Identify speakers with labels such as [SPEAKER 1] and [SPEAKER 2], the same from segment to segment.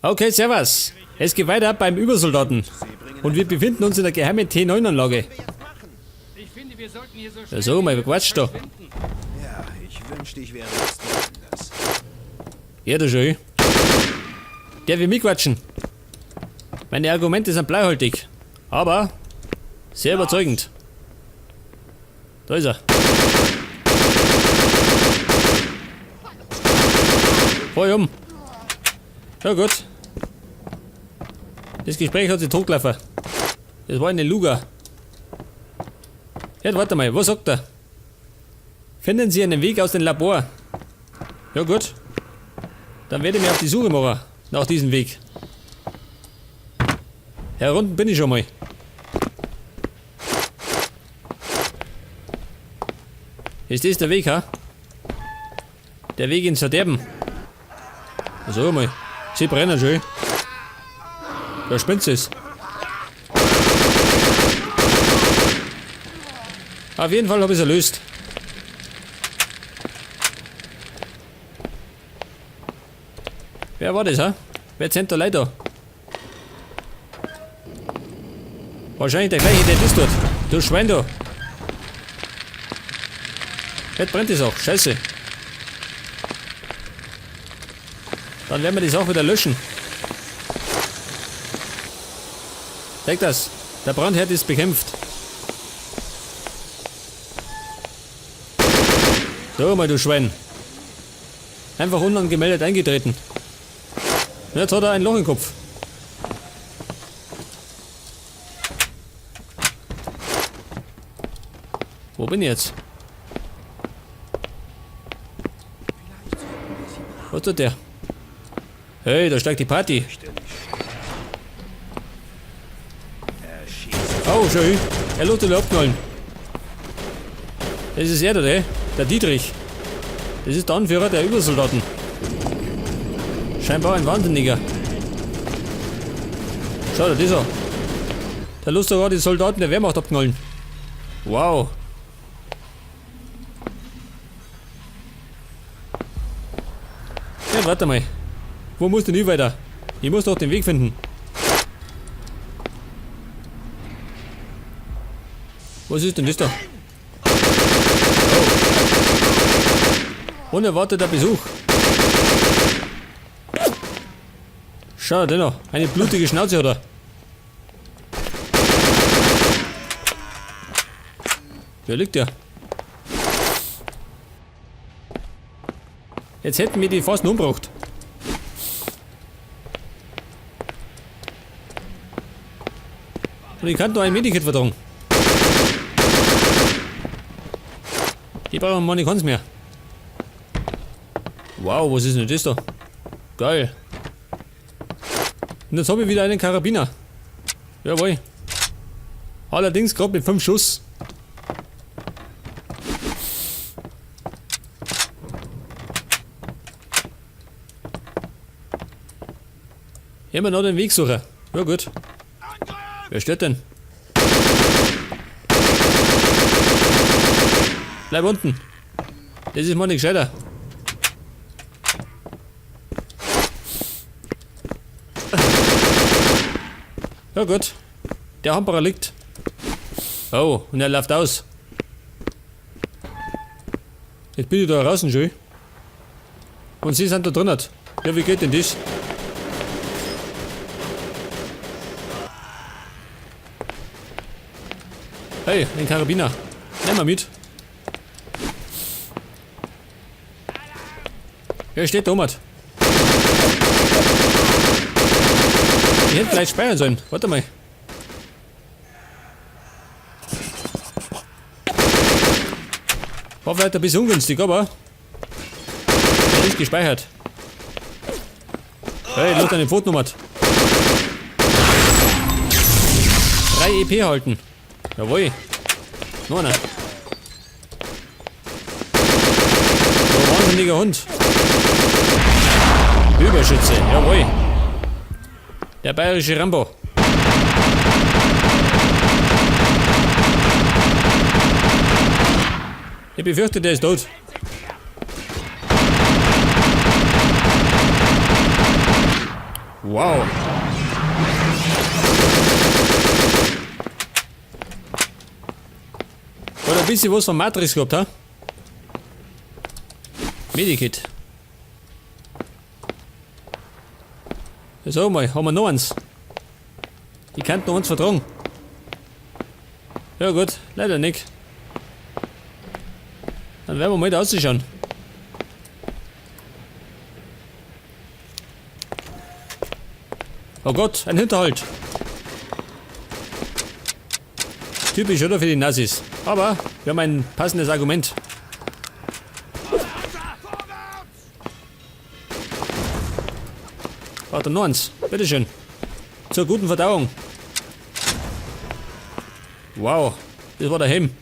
[SPEAKER 1] Okay, servus. Es geht weiter beim Übersoldaten. Und wir befinden uns in der geheimen T9-Anlage. Ja, so, mal Quatsch da.
[SPEAKER 2] Ja, ich wünschte, ich wäre jetzt woanders.
[SPEAKER 1] Ja, das schön. Der will mitquatschen. Meine Argumente sind bleihaltig. Aber sehr überzeugend. Da ist er. Fahr um. Ja gut. Das Gespräch hat sich totgelaufen. Das war eine Luga. Jetzt warte mal, was sagt er? Finden Sie einen Weg aus dem Labor. Ja gut. Dann werde ich mich auf die Suche machen. Nach diesem Weg. Herunten bin ich schon mal. Ist das der Weg, ha? Der Weg ins Verderben. So mal. Sie brennen schön. Da spinnt es. Auf jeden Fall habe ich es erlöst. Wer war das, ha? Wer sind da Leute da? Wahrscheinlich der gleiche, der das tut. Du Schwein da. Jetzt brennt es auch. Scheiße. Dann werden wir das auch wieder löschen. Zeig das. Der Brandherd ist bekämpft. So mal, du Schwein. Einfach unangemeldet eingetreten. Jetzt hat er ein Loch im Kopf. Wo bin ich jetzt? Was tut der? Hey, da steigt die Party. Oh, schön. Er lässt ihn abknallen. Das ist er da, der? Der Dietrich. Das ist der Anführer der Übersoldaten. Scheinbar ein Wahnsinniger. Schau dir das an. Der lässt sogar die Soldaten der Wehrmacht abknallen. Wow. Ja, warte mal. Wo muss denn ich weiter? Ich muss doch den Weg finden. Was ist denn das da? Oh. Unerwarteter Besuch. Schau dir noch. Eine blutige Schnauze hat er. Wer liegt der? Jetzt hätten wir die fast umgebracht. Und ich kann noch ein Medikit vertragen. Die brauchen wir nicht mehr. Wow, was ist denn das da? Geil. Und jetzt habe ich wieder einen Karabiner. Jawohl. Allerdings gerade mit 5 Schuss. Immer noch den Weg suchen. Ja gut. Wer stört denn? Bleib unten. Das ist mal nicht gescheiter. Ja gut. Der Hamperer liegt. Oh, und er läuft aus. Jetzt bin ich da draußen schön. Und sie sind da drinnen. Ja, wie geht denn das? Hey, ein Karabiner. Nimm mal mit. Wer steht da oben? Ich hätte vielleicht speichern sollen. Warte mal. War vielleicht ein bisschen ungünstig, aber er ist gespeichert. Hey, lass deine Pfoten um. 3 EP halten. Jawohl. Noch einer. So, wahnsinniger Hund. Überschütze, jawohl. Der bayerische Rambo. Ich befürchte, der ist tot. Wow. Hat ein bisschen was von Matrix gehabt, ha? Medikit. So mal, haben wir noch eins. Ich kann noch eins vertragen. Ja gut, leider nicht. Dann werden wir mal da ausschauen. Oh Gott, ein Hinterhalt. Typisch, oder, für die Nazis. Aber wir haben ein passendes Argument. Warte, noch eins. Bitteschön. Zur guten Verdauung. Wow, das war der Helm.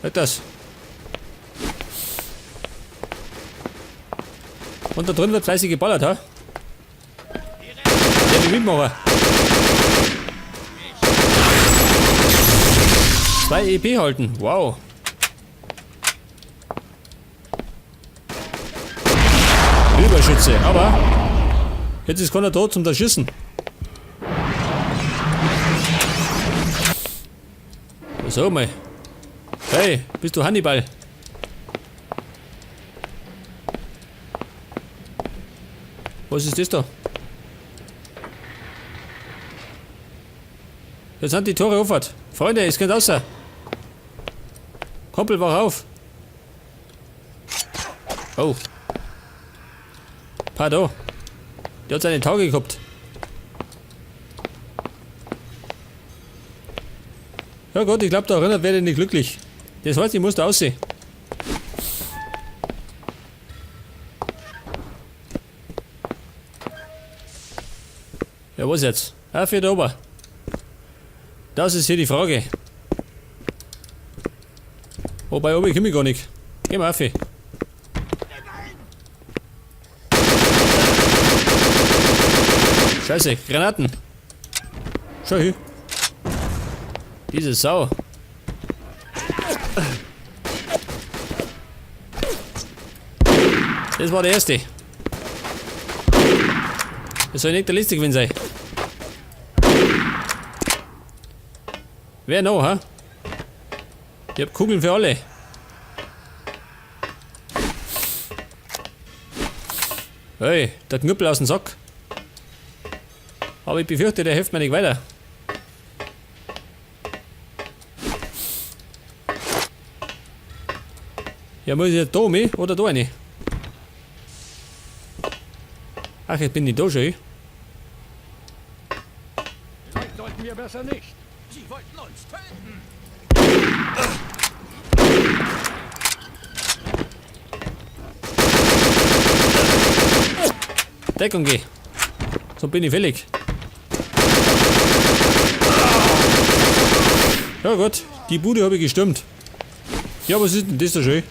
[SPEAKER 1] Halt das. Und da drin wird fleißig geballert, ha? Der will mitmachen. 2 EP halten, wow. Überschütze, aber jetzt ist keiner da zum Erschießen. So mal. Hey, bist du Hannibal? Was ist das da? Jetzt sind die Tore offen. Freunde, es geht raus. Kumpel, wach auf. Oh. Pardon. Der hat seine Tage gehabt. Ja Gott, ich glaub, da erinnert werde ich nicht glücklich. Das heißt, ich muss da aussehen. Ja, was jetzt? Auf hier da oben. Das ist hier die Frage. Wobei, oben komme ich gar nicht. Geh mal auf hier. Scheiße, Granaten. Schau hin. Diese Sau. Das war der erste. Das soll nicht der letzte gewesen sein. Wer noch, ha? Ich hab Kugeln für alle. Hey, der Knüppel aus dem Sack. Aber ich befürchte, der hilft mir nicht weiter. Ja, muss ich jetzt da mit oder da rein? Ach, jetzt bin ich da schon.
[SPEAKER 3] Vielleicht sollten wir besser nicht.
[SPEAKER 2] Sie wollten uns töten.
[SPEAKER 1] Deckung geh. So bin ich fällig. Ja gut, die Bude habe ich gestürmt. Ja, was ist denn das da schön?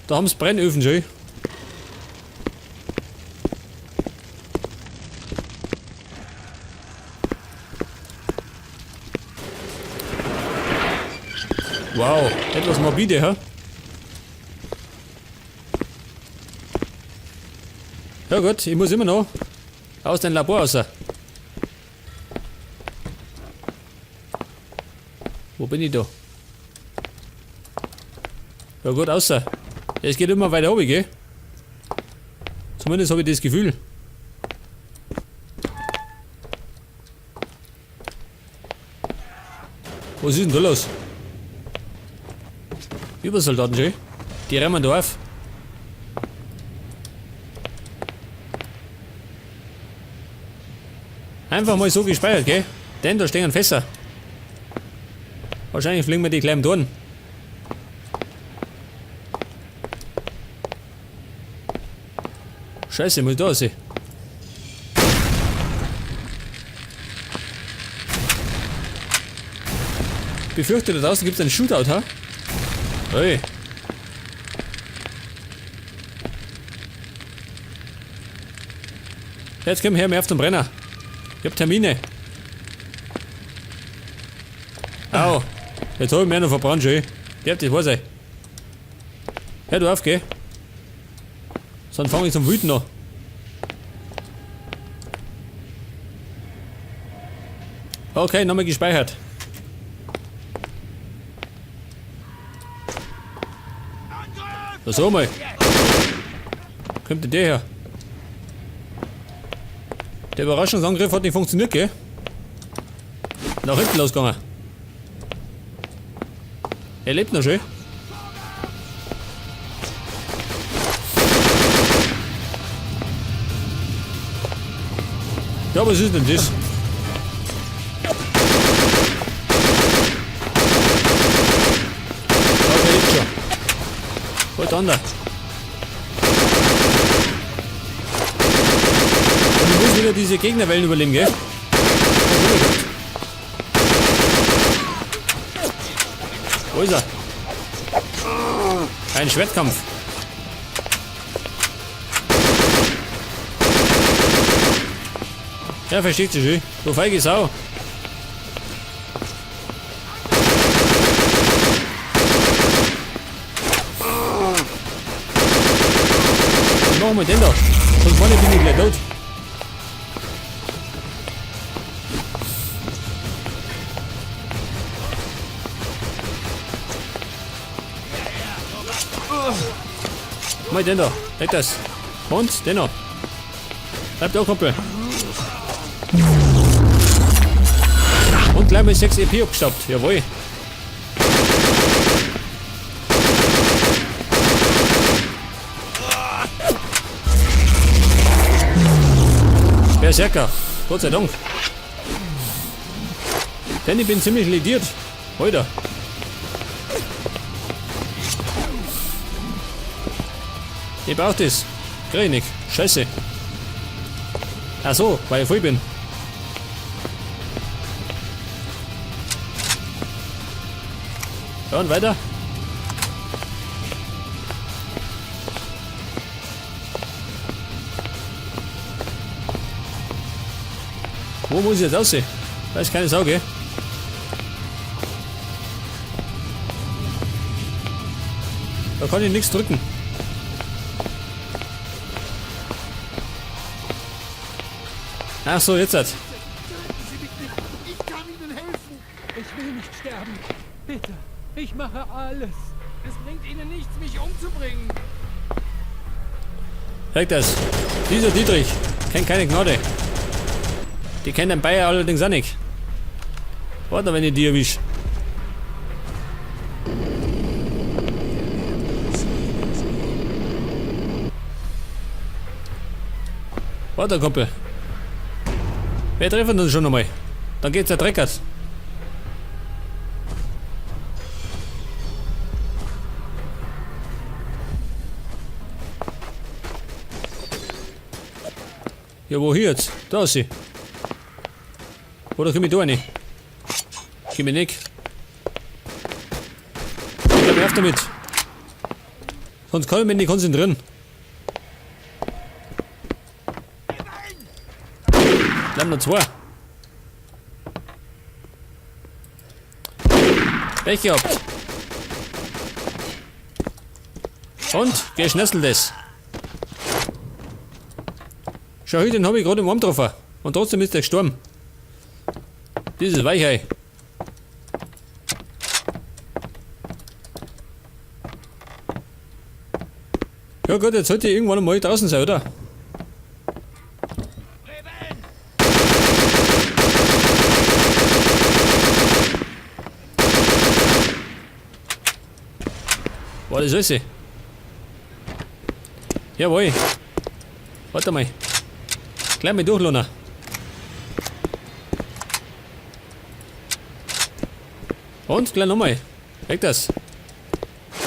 [SPEAKER 1] Da haben's Brennöfen schön. Wow, etwas morbide, hä? Ja gut, ich muss immer noch aus dem Labor raus. Wo bin ich da? Ja gut, außer. Ja, es geht immer weiter runter, gell? Zumindest habe ich das Gefühl. Was ist denn da los? Übersoldaten schon. Die rennen da auf. Einfach mal so gespeichert, gell? Denn da stehen Fässer. Wahrscheinlich fliegen wir die gleich im Dorn. Scheiße, muss ich da sein. Befürchte, da draußen gibt's einen Shootout, ha? Hey. Jetzt komm her, mehr auf den Brenner. Ich hab Termine. Au. Jetzt hab ich mir noch verbrannt, schön. Darf das wahr sein? Hör du auf, gell? Sonst fange ich zum Wüten an. Okay, nochmal gespeichert. Das so mal. Kommt denn der her? Der Überraschungsangriff hat nicht funktioniert, gell? Nach hinten losgegangen. Er lebt noch schön. Ja, was ist denn das? Okay, lebt schon. Halt an da. Und ich muss wieder diese Gegnerwellen überleben, gell? Wo ist er? Ein Schwertkampf. Ja, versteht sich schön. Du feige Sau. Was machen wir denn da? Sonst vorne bin ich gleich tot. Mal den da. Leg das. Und den noch. Bleib da, Kumpel. Und gleich mal 6 EP abgestaubt. Jawohl. Berserker. Gott sei Dank. Denn ich bin ziemlich lediert. Alter. Ich brauch das. Krieg ich nicht. Scheiße. Ach so, weil ich voll bin. Ja, und weiter. Wo muss ich jetzt aussehen? Weiß keine Sau, gell? Da kann ich nichts drücken. Ach so, jetzt hat.
[SPEAKER 3] Töten Sie mich nicht! Ich kann Ihnen helfen!
[SPEAKER 4] Ich will nicht sterben. Bitte, ich mache alles. Es bringt Ihnen nichts, mich umzubringen.
[SPEAKER 1] Sag das. Dieser Dietrich kennt keine Gnade. Die kennt den Bayer allerdings auch nicht. Warte, wenn ich die erwisch. Warte, Kumpel. Wir treffen uns schon nochmal. Dann geht's der Dreckers. Ja, wo hier jetzt? Da ist sie. Oder komm ich da rein? Komm ich nicht. Ich hab auf damit. Sonst kann ich mich nicht konzentrieren. Bleiben noch zwei. Pech gehabt. Und geschnetzel das. Schau hin, den hab ich gerade im Arm getroffen. Und trotzdem ist der gestorben. Dieses Weichei. Ja gut, jetzt sollte ich irgendwann einmal draußen sein, oder? War das alles? Jawohl. Warte mal. Gleich mal durch, Luna. Und gleich nochmal. Weg das.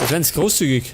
[SPEAKER 1] Das wären's großzügig.